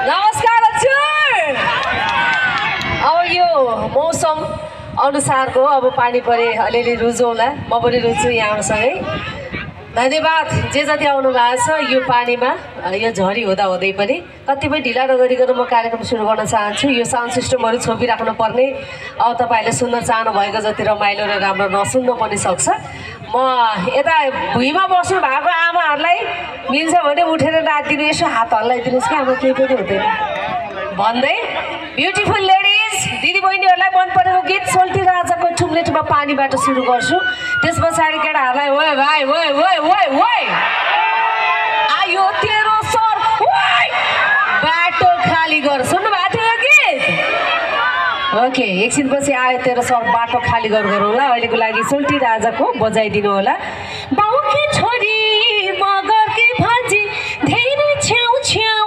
नमस्कार हजुर। अब यो मौसम अनुसारको अब पानी परे अलिअलि रुजौँला, म पनि रुच्छु यहाँसँगै। धन्यवाद जे जति आउनु भएको छ यो पानीमा, यो झरी हुँदा हुँदै पनि। कतिपय ढिला नगरिकन म कार्यक्रम सुरु गर्न चाहन्छु। यो साउन्ड सिस्टमहरू छोपिराख्नु पर्ने, अब तपाईँहरूले सुन्न चाहनु भएको जति रमाइलो र राम्रो नसुन्न पनि सक्छ। म यता भुइँमा बस्नु भएको आमाहरूलाई मिल्छ भने उठेर राखिदिनु, यसो हात हल्लाइदिनुहोस् कि आमा, केही पनि हुँदैन भन्दै। ब्युटिफुल लेडिज दिदीबहिनीहरूलाई मन परेको गीत सोल्टी राजाको ठुम्लेटमा पानीबाट सुरु गर्छु। त्यस पछाडि केटाहरूलाई ओए भाइ ओए ओए ओए ओए आयो तेरो सर ओए बाटो खाली गर, सुन्नु भएको थियो यो गीत? ओके, एकछिनपछि आयो तेरो सर बाटो खाली गर गरौँला। अहिलेको लागि सोल्टी राजाको बजाइदिनु होला। बाउकी छोरी मगरकी भान्जी धेरै छेउ छेउ,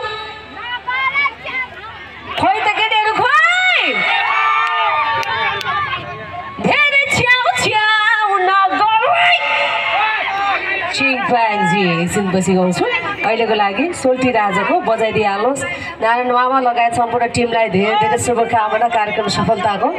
खोइ त केटीहरू खोइ, धेरै छेउ छेउ नगर चिङफ्याङजी। एकछिनपछि गाउँछु। अहिलेको लागि सोल्टी राजाको बजाइदिइहाल्नुहोस्। नारायण मामा लगायत सम्पूर्ण टिमलाई धेरै धेरै शुभकामना कार्यक्रम सफलताको।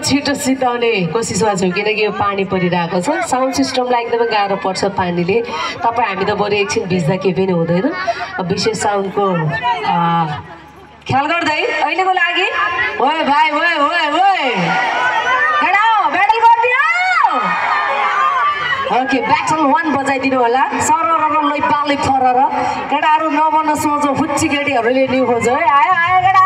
छिटो सिताउने कोसिसमा छु, किनकि यो पानी परिरहेको छ। साउन्ड सिस्टमलाई एकदमै गाह्रो पर्छ पानीले। तपाईँ हामी त बरु एकछिन भिज्दा केही पनि हुँदैन। विशेष साउन्डको ख्याल गर्दै अहिलेको लागि ओए भाइ ओए ओए ओए ब्याटल गरिदियो। ओके, ब्याटल 1 बजाइदिनु होला। सरर लै पालै फरर केटाहरू नबन्न सोझो फुच्ची केटीहरूले नि खोज्यो है। आयो आयो केटा